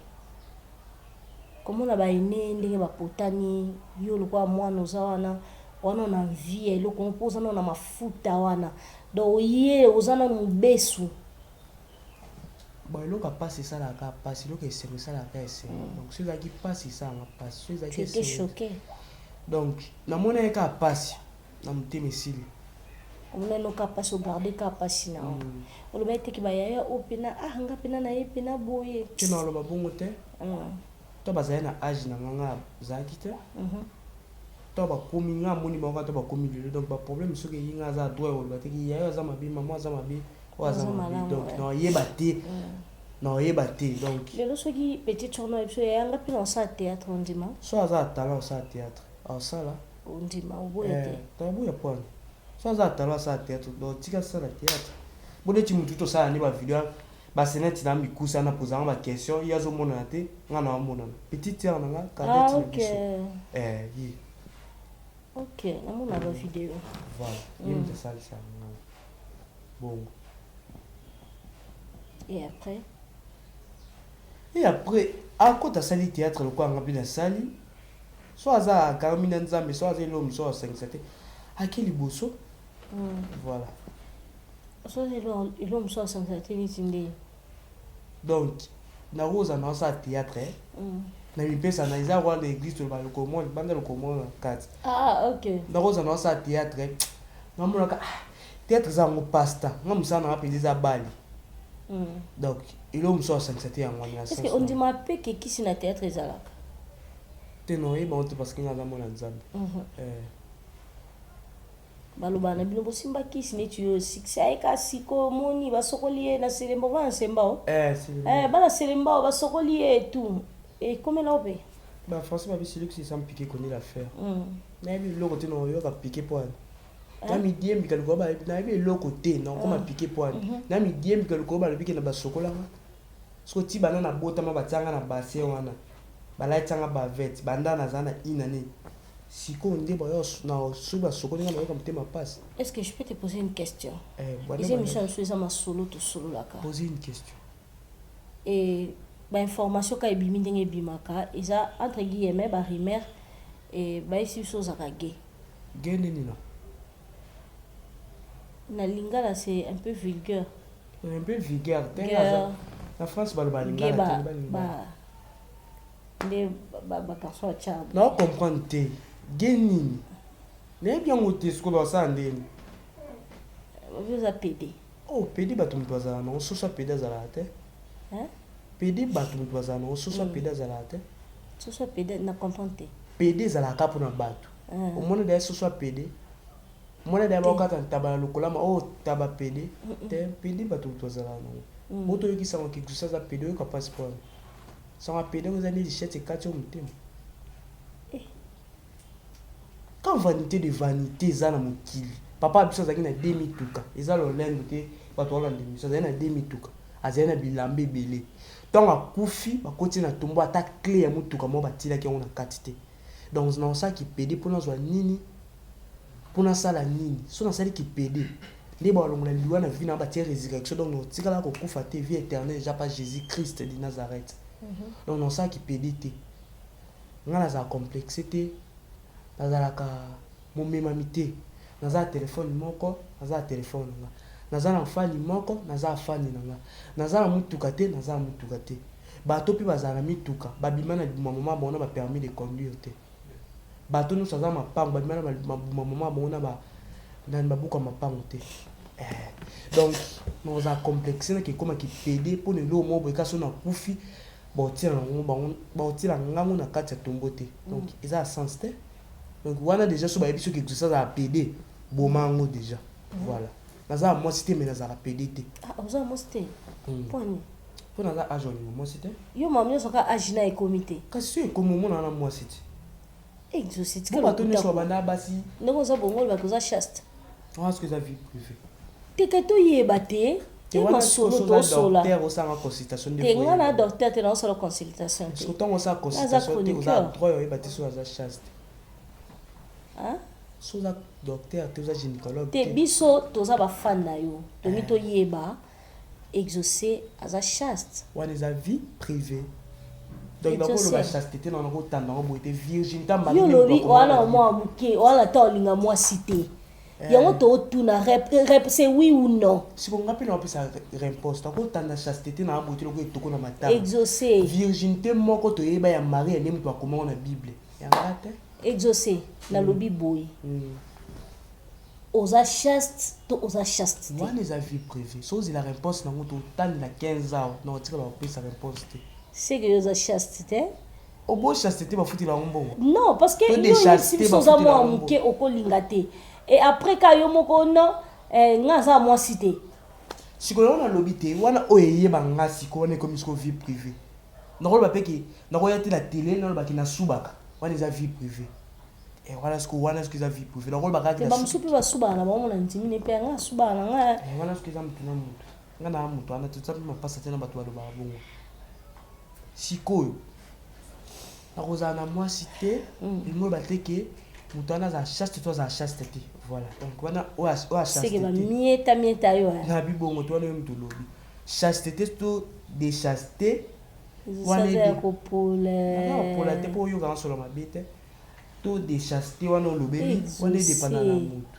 komona baene ndenge bapotani, yo lokola mwana oza wana wana na vie ya eloko mpo oza nano na mafuta wana, donc oye oza nano mobesu? Bon, eloko ya mpasi esalaka mpasi, eloko ya esengo esalaka esengo. Donc so ezalaki mpasi, esalanga mpasi, so ezalaki Tu étais esengo. choqué? Donc namona ye kaka mpasi na motema, esili. Omona kaka mpasi, ogarde kaka mpasi na yo. Oloba eteki bayaya oyo mpena, ah, nga mpena na ye mpena boye? Te, na oloba bongo te. To bazali na age na nga, nga azalaki te. To bakomi, nga amoni bango kaka to bakomi lelo. Donc baproblème soki eyi, nga aza droit ya koloba teki yayo aza mabe, mama aza mabe. Oyo aza Aza mabe. malamu, Donc ouais. naoyeba te, naoyeba te. Donc Lelo soki petite sœur na biso yanga mpe na osala théâtre, ondima? So aza na talent osala théâtre, aosala. Ondima, oboya te? Taboya pwana. So aza na talent asala théâtre, donc tika asala théâtre. Bo neti mutu tosala nde bavideo, baseneti na mikusa na pozanga baquestion, ye azomonana te, nga na amonana. Petite sœur na nga, cadette na biso. Eh, ye. Ok, namona bavideo. Voilà, ye moto asalisa nga bongo. Et après? Et après, akota, asali théâtre lokola nga mpe nasali. So aza akangami na Nzambe, so aza eloko mosusu asangisa te, ake liboso. Voilà. So elo mosusu asangisa te, neti nde? Donc nakozala na osala théâtre, na mipesa na eza roi na église, toloba lokomo libanda, lokomo na kati. Ah, ok. Nakozala na osala théâtre, namonaka, ah, théâtre eza yango pasta nga, mosala nanga mpenza eza bali. Donc eloko mosusu asangisa te, yango wana. Est ce que ondima mpe ke kisi na théâtre ezalaka? Te, naoyeba ngo te, parce que nga aza mwana Nzambe. Eh. Balobaka na bino bosimba kisi neti oyo succès ayeka sikoyo, omoni basokoli ye na Selemba, bana Semba o. Eh, Eh, bana Selemba o, basokoli ye tout, ekomela o mpe? Bafrançais babi: celui qui se sent piqué connaît l'affaire. Nayebi eloko te, naoyoka piqué po wana na midiembika likolo. Nayebi eloko te, nakokoma piqué po wana na midiembika likolo. Balobi ke na basokolanga soki ti banda na botama, batianga na bassin wana, balatianga bavete banda naza na inane. Sikoyo nde bayo na soki basokoli nga, nayoka motema pasi. Est ce que je peux te poser une question? Eh, eza émission na biso, eza masolo tosololaka. Poser une question. E bainformation ka ebimi ndenge ebimaka, eza entre guillemets barumeur, e bayebisi biso ozalaka gay. Gay nini no? Na lingala c'est un peu vulgaire. Un peu vulgaire te. Gay. Na France baloba gay. Lingala Ba te, balingala. Ba nde bagarçon atya. Nao comprendre te, gay nini? Nayebi yango te. Sikoyo basala ndeni? Babi oza pédé. Oh, pédé bato moto bazala nango, soso ya pédé azalaka te. Hein? Pédé bato moto bazala nango, soso ya pédé azalaka te. Soso ya pédé, na comprendre te. Pédé ezalaka mpona bato. Omoni daya soso ya pédé, omoni daya bakokata ntaba na lokolama oyo taba pédé te. Pédé bato moto bazalaka nango. Moto oyokisa ngo kikusa aza pédé, oyoka mpasi mpo wana sango ya pédé ngo eza nde lichette ekati yo motema. Eh. Quand vanité de vanité eza na mokili, papa biso azalaki na de mituka, eza lolendo te, bato balanda miso, azali na de mituka, azali na bilamba ebele. Ntango akufi, bakoti na tombo, ata clé ya motuka moko batilaki yango na kati te. Donc naosalaki pédé mpo nazwa nini? Mpo nasala nini? So nasaliki pédé nde balongola liwa na vie na batie résurrection, donc naotikala kokufa te, vie éternelle déjà pas Jésus Christ de Nazareth. Donc naosalaki pédé te. Nga nazala complexe te, nazalaka momemami te. Naza na telefone moko, naza na telefone na nga. Naza na fani moko, naza na fani na nga. Naza na mutuka te, naza na mutuka te. Bato mpe bazala na mituka, babima na libuma mama bango na bapermis de conduire te. Bato nyonso aza mapango, babima na mabuma mama bango na nani babuka mapango te. Eh, donc nakozala complexe naki ekomaki pédé mpona eloko moko boye. Kasi oyo nakufi, baotila nango bango, baotila ngango na kati ya tombo te. Donc eza ya sens te. Donc wana déjà, so bayebi soki exauce azala pédé, boma yango déjà. Voilà, naza na mwasi te, mais nazalaka pédé te. Ah, oza na mwasi te? Mpo ani? Mpo naza age olinga mwasi te. Yo mama nyonso ka age na ekomi te. Kasi so ekomi, omona na mwasi te. Exauce, bo tika bato nyonso lokuta. babanda basi. Ndenge oza bongo, olobaka oza chaste. Wana soki eza vie privée. Teke toyeba te. Te, masolo tosola. Docteur osanga consultation nde. Te, nga na docteur te, naosala consultation te. Ntango osala consultation te, oza droit oyeba te so aza chaste. Hein? So oza docteur te, oza gynécologue. Te, biso toza bafan na yo, tomi toyeba Exaucé aza chaste. Wana eza vie privée, donc Exaucé. nakoloba chasteté na nakotanda yango boye te, virginité. Yo olobi wana mwa moke wana, ta olinga mwasi te, yango tootuna rep, c'est oui ou non? Siko nga mpe na bapesa réponse, nakotanda chasteté na boye te loko etoko na matanga. Exaucé. Virginité moko toyeba ya Marie, nde moto akomango na Bible, yanga te. Exaucé, nalobi boye: oza chaste to oza chaste te? Wana eza vie privée. So ozela réponse nango, totandela 15 ans, na otikala bapesa réponse te. C'est que yo oza chaste te. Obo chasteté, bafutela yango mbongo. Non, parce que To yo de oyebisi chasteté, biso oza bafutela mwa yango. moke, okolinga te, et après ka yo moko non, eh, nga aza mwasi te. Sikoyo yango nalobi te wana oyo eyeba nga sikoyo wana ekomi sikoyo vie privee. Nakoloba pe ke nakoya te na tele naloba ke nasubaka wana eza vie privee. Eh wana sikoyo wana sikoyo eza vie privee nakoloba kaka ke Te ba mosusu nasubi pe basubaka na bango na ndimi ne pe nga asubaka na nga. Eh wana sikoyo eza mutu na mutu. Nga naa mutu wana te toza pe mapasa te na batu balobaka bongo. Sikoyo nakozala na mwasi te elingi koloba te ke moto wana azala chaste to azala chaste te voilà donc wana oyo oyo Seke chaste ba te mieta mieta yo eh. Na bi bongo te wana yo moto olobi chasteté to déchasteté wana Eza ya ede kopola. Naza kopola te po oyoka nga solo mabe te to déchasteté wana olobeli wana edepanda na Exaucé. moto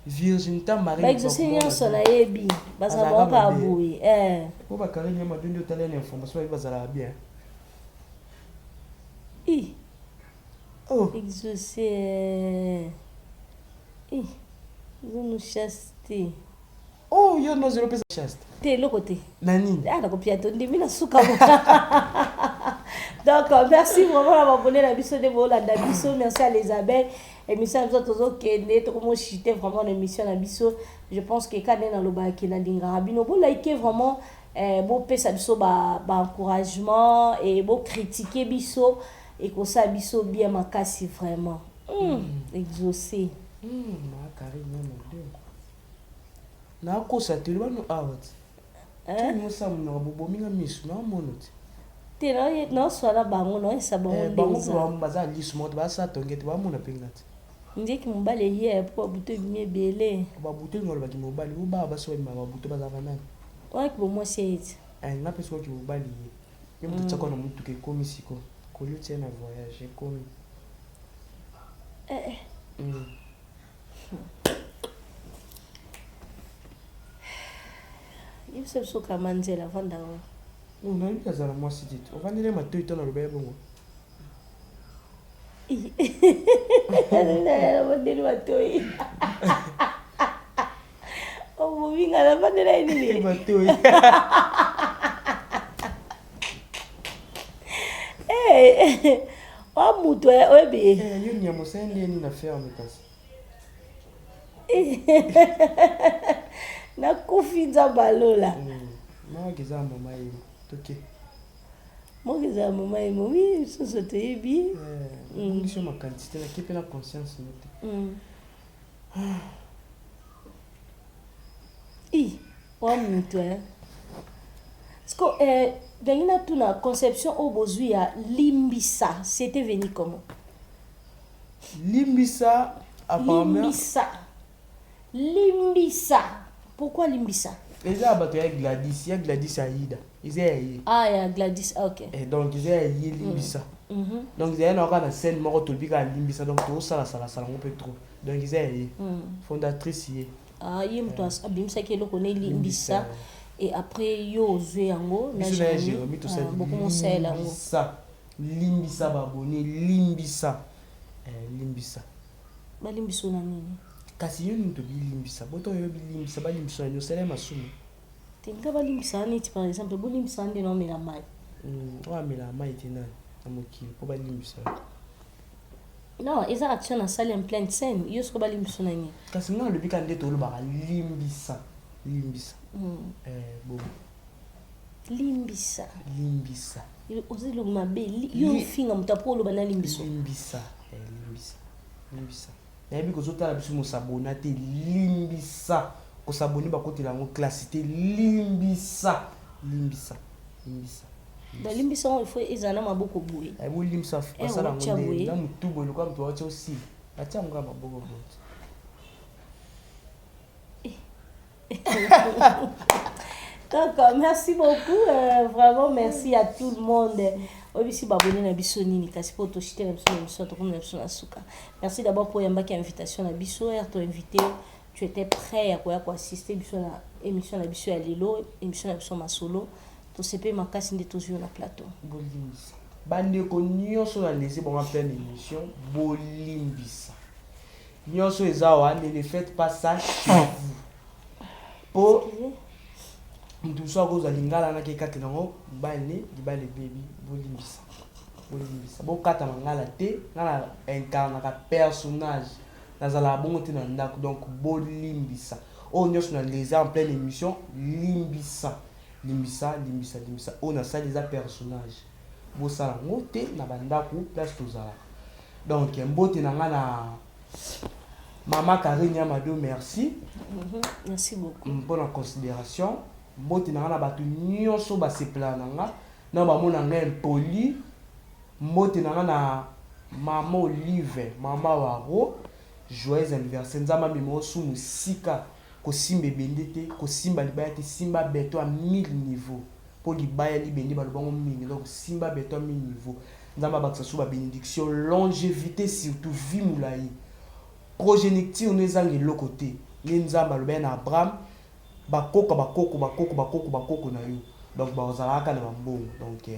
virginité Ba marie exaucé nyonso nayebi bazala Azalaka bango kaka mabe. boye eh. Po ba Karine ya mabe nde otala na information bayebi bazalaka bien. Ih. Oh. Exaucé eh. Ih. Zonu chaste. Oh yo no zelo pesa chaste. Te eloko te. Na nini? Ah nakopia to ndimi na suka. Donc merci vraiment na babone na biso nde bolanda biso. Merci à Elisabeth. Émission na biso tozokende tokomo chiter vraiment na émission na biso. Je pense que kande na lobaki na lingaka bino bo liker vraiment bopesa biso ba encouragement et bo critiquer biso ekosala biso bien makasi vraiment. Exaucé. Ma Karine ya modèle. Nakosa te loba no awa ti. Hein? Mosa monoko bobomi nga miso naomona ti. Te naoswala bango naoyesa bango Eh, bango nde mpe baza liso moko te basala tonge te bamona mpe nga ti. Ndeki mobali eye po babuto ebimi ebele. Babuto elingi olobaki mobali bo baa basi babimaka babuto bazalaka nani? Wana bomwasi eye ti. Eh, nga mpe soki mobali ye ye moto tiaka na motuka ekomi siko koli otia na voyage ekomi. Eh, eh. Yebisa biso kama nzela avanda wa. Oh, nayebi azala mwasi te ovandeli matoi to naloba ye bongo. Navandeli matoi omominga navandela ye nini? Matoi. Eh, wa mutu oyebi. Eh, yo nyama osali nde nini na ferme kasi? Nakufi nzambe alola. Mawaka eza ya mama ye toke. Moko eza ya mama ye momi mosusu toyebi. Bongisi yo makanisi te nake mpe na conscience no te. I wa mutu eh. Siko ndenge natuna conception oyo bozwi ya limbisa, c'était venu comment? Limbisa apparemment. Limbisa. Limbisa. Pourquoi limbisa? Eza ya bato ya Gladys, ya Gladys Aida. Eza ya ye. Ah ya Gladys, ah, ok. Eh, donc eza ya ye limbisa. Donc eza na kaka na scène moko tolobi kaka limbisa donc tozosalasalasala yango mpe trop. Donc eza ya ye. Fondatrice ye. Ah, ye moto abimisaki eloko ne limbisa. Et après yo ozwi yango na Biso na ya Jérémy, Jérémy tosali bokomosalela yango. limbisa. Limbisa babone limbisa. Eh, limbisa. Balimbisa na nini? Kasi yo nini tobilimbisa boto oyo bilimbisa balimbisa na nyonso ya masumu. Te nga balimbisa neti par exemple bolimbisa nde naomela mai. Oyo amelaka mai te nani na mokili mpo balimbisa yo? Non, eza action nasali en pleine scène. Yo soko balimbisa na nini? Kasi nga nalobi kaka nde tolobaka limbisa limbisa. Eh, bongo. Limbisa. Limbisa. Oza eloko mabe yo ofinga moto apo oloba na limbiso. Limbisa. Eh, limbisa limbisa. Nayebi kozotala biso mosabona te limbisa kosabone bakotela yango classe te limbisa limbisa limbisa. Balimbisa yango ifo ezala na maboko boye. Ayebi olimbisa Eh, basala otya yango boye. nde na motu boye lokola moto atia osila batia yango kaka maboko boye. Donc merci beaucoup, vraiment merci à tout le monde. Oyebisi babone na biso nini kasi mpo toshite na biso na biso tokomi na biso na suka. Merci d'abord mpo oyambaki invitation na biso ere toinvité yo, tu étais prêt ya koya koassiste biso na émission na biso ya lelo, émission na biso masolo. Tosepe makasi nde tozwi yo na plateau. Bolimbisa bandeko nyonso na lese bango en pleine émission bolimbisa nyonso eza awa. Ne le faites pas ça chez vous po moto mosusu akozwa lingala wana ke nango mobali ne libala ebebi. Bolimbisa bolimbisa bokata mangala te. Nga na incarnaka personnage nazalaka bongo te na ndako donc bolimbisa. Oyo nyonso na leza en pleine émission, limbisa, limbisa, limbisa, limbisa. Oyo nasali eza personnage, bosala yango te na bandako place tozalaka. Donc mbote na nga na mama Karine Yamado, merci. Merci beaucoup. Mpona considération. Mbote na nga na bato nyonso basepelaka na nga na bamona nga impoli. Mbote na nga na mama Olive, mama Waro, joyeux anniversaire. Nzambe amema osu mosika. Kosimba ebende te, kosimba libaya te, simba beto ya 1000 niveau, mpo libaya, libende, balobango mingi. Donc simba beto ya 1000 niveau. Nzambe abakisa so babénédiction, longévité, surtout vie molai, progéniture no ezanga eloko te. Nde Nzambe alobi na Abraham, bakoko, bakoko, bakoko, bakoko, bakoko na yo, donc bazalaka kaka na bambongo. Donc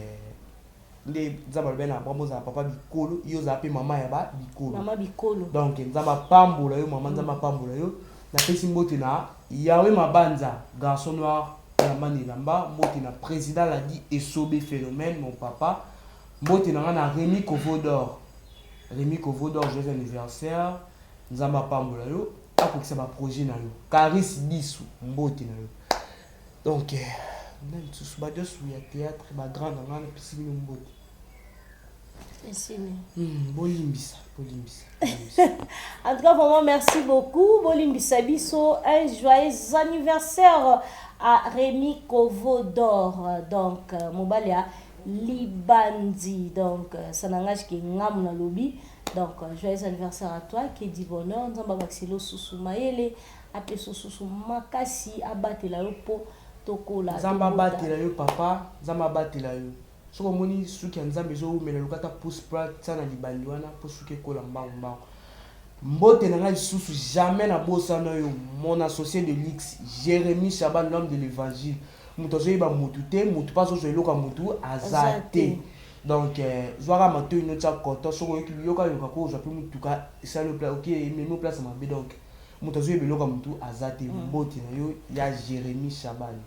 nde Nzambe alobi na Abraham, ozala papa bikolo, yo ozala mpe mama ya ba bikolo. Mama bikolo. Donc Nzambe apambola yo, mama, Nzambe apambola yo. Napesi mbote na Yawe Mabanza, garçon noir, elamba na elamba. Mbote na président Ladi Esobe, phénomène, mon papa. Mbote na nga na Rémi Kovodor, Rémi Kovodor, joyeux anniversaire. Nzambe apambola yo, akokisa baprojet na yo. Caris Bisu, mbote na yo. Donc na lisusu badiosu ya théâtre, bagrand na nga, napesi bino mbote. Esili. Bolimbisa, bolimbisa, bolimbisa. En tout cas, vraiment, merci beaucoup. Bolimbisa biso, un joyeux anniversaire à Rémi Kovodor. Donc, mobali ya Libandi. Donc, ça n'engage que ngam na lobby. Donc, joyeux anniversaire à toi. Que du bonheur. Nzambe abakiselo susu mayele. Apeso susu makasi, abatela yo po tokola. Nzambe abatela yo, papa. Nzambe abatela yo. Soki omoni suki ya Nzambe ezowumela, luka ata pousse plat, tia na libandi wana mpo suki ekola mbangu mbangu. Mbote na ngai lisusu, jamais nabosana yo, mon associé de luxe, Jérémy Chaban, l'homme de l'évangile. Moto azoyeba motu te, motu mpe azozwa eloko ya motu aza Aza te. Te. Donc zwaka matoi notia coton. Soki oyoki yokayoka ko ozwa mpe motuka esali oke ememi yo place ya mabe. Donc moto azoyeba eloko ya motu aza te. Mbote na yo ya Jérémy Chaban,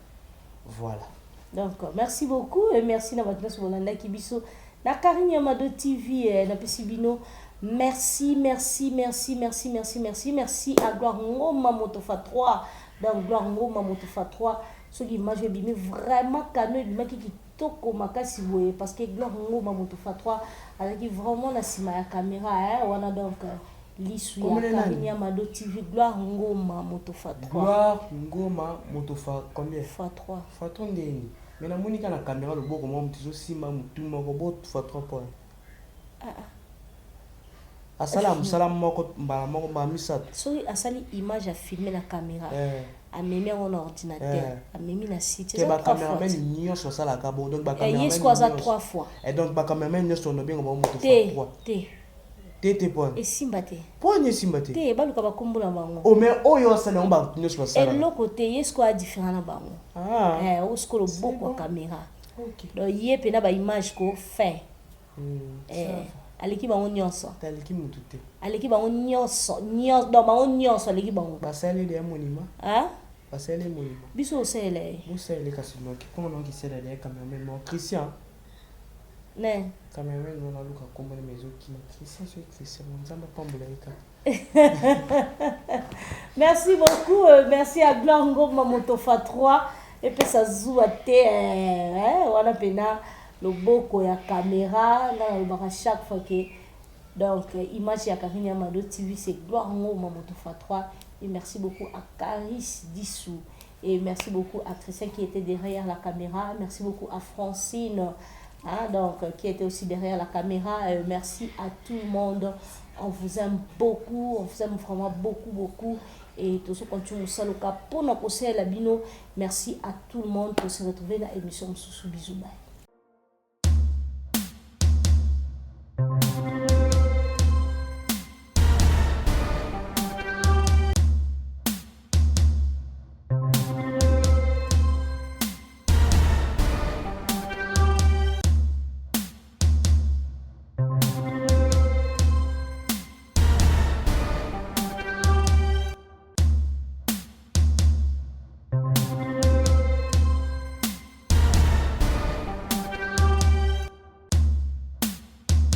voilà. Donc, merci beaucoup et merci na bato nyonso bolandaki biso na Karine Yamado TV. Napesi bino merci, merci, merci, merci, merci, merci, merci à Gloire Ngoma Motofa 3. Donc Gloire Ngoma Motofa 3, soki image ebimi vraiment kano, ebimaki kitoko makasi boye, parce que Gloire Ngoma Motofa 3 azalaki vraiment na nsima ya caméra, hein, wana. Donc lisu ya Komona nani? Karine Yamado TV, Gloire Ngoma Motofa 3. Gloire Ngoma Motofa combien? Fois 3. Fois 3 ndeni? Mais namoni kaka na caméra loboko moko moto ezosimba motu moko bo fois 3 point. Asala mosala moko mbala moko, mbala misato. Soki asali image, afilme na caméra, amemi yango na ordinateur, amemi na site, ke eza trois fois. Bacameraman nyonso basalaka bon, donc Ye siko aza bacameraman trois fois. Donc bacameraman nyonso nobenga bango moto Te. fois 3? Te. Te te, point? Esimba te. Point esimba te? Te, baluka bakombo na bango. Oh, mais oyo asala yango, bato nyonso basalaka. Eloko te, ye siko aza différent na bango. Ah. Oyo siko loboko ya caméra. Donc ye mpena baimage ko fin. Aleki bango nyonso. Aleki motu te. Aleki bango nyonso nyonso, donc bango nyonso aleki bango. Basaleli ya monima. Hein? Basaleli monima. Biso osalela ye. Bosaleli kasi noki mpongo naoki esalela ya cameraman moko, Christian. Ne. Cameraman wana aluka kombo na ezokima, Christian. Soki Christian, Nzambe apambola ye kaka. Merci beaucoup, merci à Gloire Ngoma Motofa 3. Epesa zuwa te, wana mpena loboko ya caméra. Nga nalobaka chaque fois que donc image ya Karine Yamado TV, c'est Gloire Ngoma Motofa 3. Et merci beaucoup à Caris Dissou et merci beaucoup à Christian qui était derrière la caméra. Merci beaucoup à Francine, hein, donc, qui était aussi derrière la caméra. Merci à tout le monde. On vous aime beaucoup, on vous aime vraiment beaucoup, beaucoup. Et tout ce qu'on continue mosala mpona kosalela bino. Merci à tout le monde pour se retrouver dans l'émission mosusu. Bisous, bye.